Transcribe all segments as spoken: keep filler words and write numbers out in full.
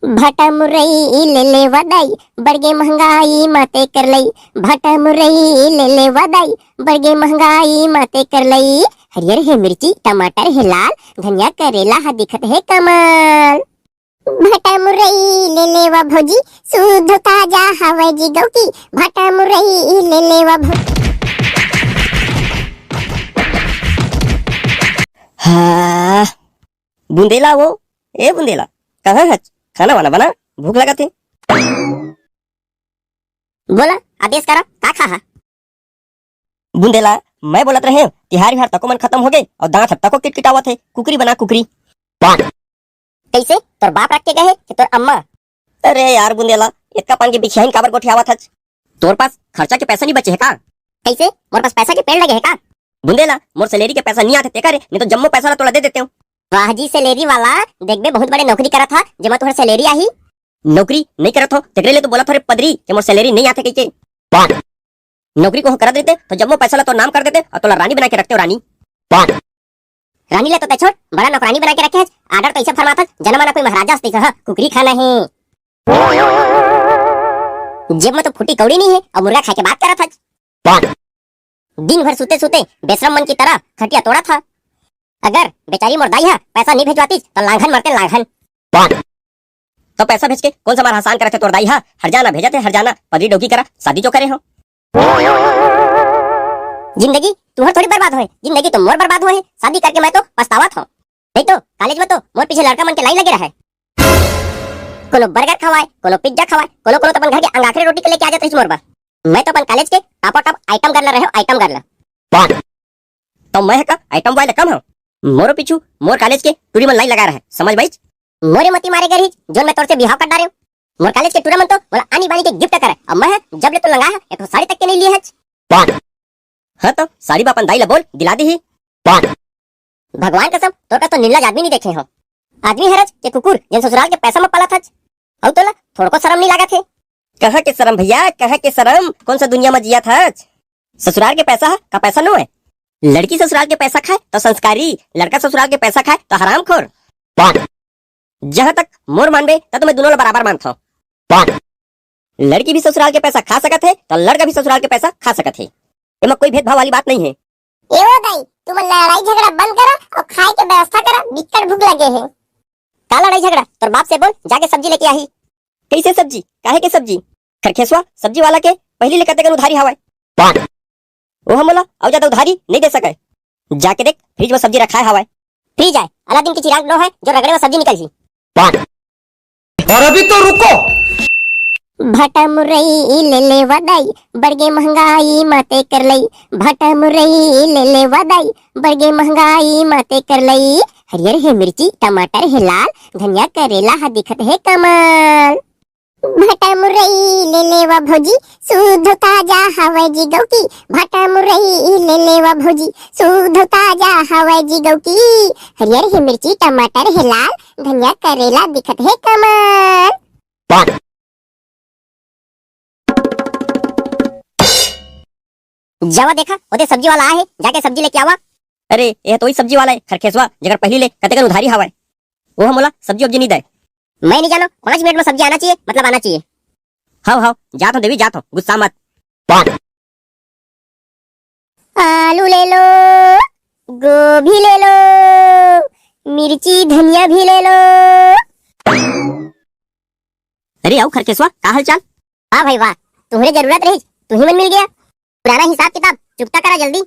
भाटा मुरई ले लेवा दाई, बढ़गे महंगाई माते कर लई। भाटा मुरई ले लेवा दाई, बढ़गे महंगाई माते कर लई। हरियर हे मिर्ची, टमाटर हे लाल, धनिया करेला ह दिखत हे कमाल। भाटा मुरई ले लेवा भौजी, शुद्ध ताजा हवय जी गौकी। भाटा मुरई ले लेवा भौजी। हाँ, बुंदेला वो, ए बुंदेला, कहाँ हच? खाना वाना बना, भूख लगत हे। बोला, आदेश करा, का खा हा? बुंदेला, मैं बोलत रहेंव, तिहार विहार तको मन खतम होगे, अउ दांत ह तको किटकिटावत हे, कुकरी बना कुकरी। कइसे? तोर बाप रख के गए हे कि तोर अम्मा? अरे यार बुंदेला, एतका पान के बिछियाहिन काबर गोठियावत हच? तोर पास खर्चा के पैसा नी बचे हे का? कइसे? मोर पास पैसा के पेड़ लगे हे का? बुंदेला, मोर सैलरी के पैसा नी आथे तेकर, नहीं तो जम्मो पैसा ला तोला दे देतेंव। वाह जी सैलरी वाला, देखबे बहुत बड़े नौकरी करत हा, जेमा तुहर सैलरी आही। नौकरी नइ करत हो, तेकरे ले तो बोलत हो रे पदरी के मोर सैलरी नइ आथे कहिके। नौकरी को करत रहिते तो जम्मो पैसा ला तोर नाम कर देते अउ तोला रानी बना के रखतेंव, रानी। रानी ला तो तैं छोड़, बड़ा नौकरानी बना के रखे हस, आर्डर तो ऐसे फरमात हस, जना मना कोई महाराजा हस तैसे, हाँ, कुकरी खाना हे। जेब में तो फूटी कौड़ी नइ हे अउ मुर्गा खाए के बात करत हस। दिन भर सुते सुते बेशरम मन की तरह खटिया तोड़त हा। अगर बेचारी मोर दाई हा पैसा नइ भेजवातिस तो लांघन मरते लांघन। तो पैसा भेज के कौन सा मार हसान करत हे तोर दाई हा? हर जाना भेजत हे, हर जाना पदरी डौकी करा, शादी जो करे हो। जिंदगी तुहर थोड़ी बर्बाद होए, जिंदगी तो मोर बर्बाद होए, शादी करके मैं तो पछतावत हूँ। नहीं तो कॉलेज में तो मोर पीछे लड़का मन के लाइन लगे रहे। कोनो बर्गर खवाए, कोनो पिज्जा खवाए, कोनो कोनो तो अपन घर के अंगाखरे रोटी के लेके आ जात रहिस मोर बर। मैं तो अपन कॉलेज के टॉपर टॉप आइटम गर्ल रहे, आइटम गर्ल। तो मैं का आइटम बॉय ले कम हूँ? मोरो पीछू मोर कॉलेज के टूरी मन लाइन लगा रहे, समझ बाईच? मोरे मती मारे गे रहिस, जोन मैं तोर से बिहाव कर डारे। मोर कॉलेज के टूरा मन तो मोला आनी बानी के गिफ्ट करे, अब मैं जब ले तो लंगा है, एक ठो साड़ी तक के नहीं लिए हच। हाँ तो साड़ी बा अपन दाई ला बोल, दिला दी ही। भगवान कसम, तोर कस तो निर्लज आदमी नहीं देखे हो। आदमी हरच के कुकुर, जेन ससुराल के पैसा में पालत हच। अउ तोला थोड़को शरम नहीं लागत हे? कहाँ के शरम भैया, कहाँ के शरम? कौन सा दुनिया में जियत हच? ससुराल के पैसा ह का पैसा नो है? लड़की ससुराल के पैसा खाए तो संस्कारी, लड़का ससुराल के पैसा खाए तो हरामखोर। जहाँ तक मोर मानबे, त तो मैं दोनों ला बराबर मानथव। लड़की भी ससुराल के पैसा खा सकत हे, तो लड़का भी ससुराल के पैसा खा सकत हे। एमा कोई भेदभाव वाली बात नहीं है। ए ओ दाई, तुमन लड़ाई झगड़ा बंद करा अउ खाए के व्यवस्था करा, बिकट भूख लगे हे। का लड़ाई झगड़ा? तोर बाप से बोल, जाके सब्जी लेके आही। कैसे सब्जी? काहे के सब्जी? खरखेसवा, सब्जी वाला के पहली ले कतेकन उधारी हवय। ओह मोला अउ ज्यादा उधारी नहीं दे सके। जाके देख, फ्रिज में सब्जी रखाए हवय। फ्रिज आय, अलादीन के चिराग नो है, जो रगड़े में सब्जी निकलही। और अभी तो रुको। भाटा मुरई ले लेवा दाई, बढ़गे महंगाई माते कर लई। भाटा मुरई ले लेवा दाई, बढ़गे महंगाई माते कर लई। हरियर हे मिर्ची, टमाटर हे लाल, धनिया करेला ह दिखत हे कमाल। भाटा मुरई ले लेवा भौजी, शुद्ध ताजा हवय जी गौकी। भाटा मुरई ले लेवा भौजी, शुद्ध ताजा हवय जी गौकी। हरियर हे मिर्ची, टमाटर हे लाल, धनिया करेला दिखत हे कमाल। जावा देखा, ओदे सब्जी वाला आए हे, जाके सब्जी लेके आवा। अरे, यह तो वही सब्जी वाला है, खरखेसवा, जेकर पहली ले कतेकन उधारी हवय। वो मोला सब्जी वब्जी नहीं दे। मैं नहीं जानो, पाँच मिनट में सब्जी आना चाहिए, मतलब आना चाहिए। हाव, हाव, जात हो देवी, जात हो, गुस्सा मत। आलू ले लो, गोभी ले लो, मिर्ची धनिया भी ले लो। अरे आओ खरखेसवा, का हाल चाल? वाह भाई वाह, तुम्हरे जरूरत रही, तू ही मन मिल गया। पुराना हिसाब किताब चुकता करा जल्दी।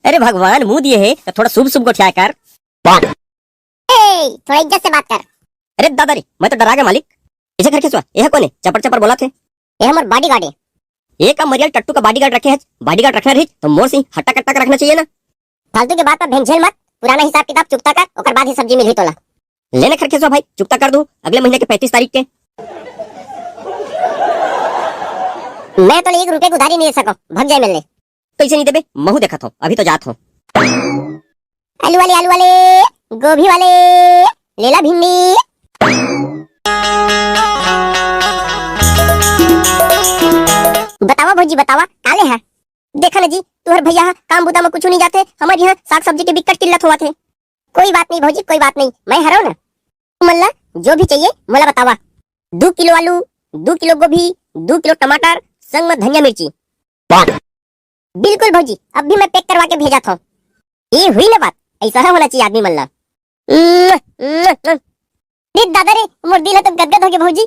अरे भगवान, मुंह दिए है तो थोड़ा शुभ शुभ गोठिया कर। ए, थोड़ा इज्जत से बात कर। अरे दादा रे, मैं तो डरा गया मालिक। इसे खरखेसवा, यह कौन है? चपर चपर बोला थे। यह मोर बॉडीगार्ड है। ये का मरियल टट्टू का बॉडीगार्ड रखे है? बॉडीगार्ड रखना रही तो मोर से हट्टा कट्टा का रखना चाहिए ना। फालतू के बात पर भेंझेल मत, पुराना हिसाब किताब चुकता कर, ओकर बाद ही सब्जी मिलही तोला। लेने खरखेसवा भाई, चुकता कर दूं अगले महीने के पैंतीस तारीख के। मैं तो एक रुपये की उधारी नहीं दे सको, भग जाए मिलने। कैसे नहीं देबे? महू देखत हो, अभी तो जात हो। आलू वाले, आलू वाले, गोभी वाले, लेला भिंडी। बतावा भौजी, बतावा, का ले है? देखा ना जी, तुहर भैया ह काम बुता में कुछ नहीं जाते, हमारे यहाँ साग सब्जी के बिकट किल्लत होवत है। कोई बात नहीं भौजी, कोई बात नहीं, मैं हरो ना। तुमन ला जो भी चाहिए, मोला बतावा। दू किलो आलू, दू किलो गोभी, दू किलो टमाटर, संग म धनिया मिर्ची। बिल्कुल भौजी, अभी मैं पैक करवा के भेजत हौं। ये हुई ना बात, ऐसा होना चाहिए आदमी मन ला। रे दादा रे, मोर दिल ह तो गदगद हो गे भौजी।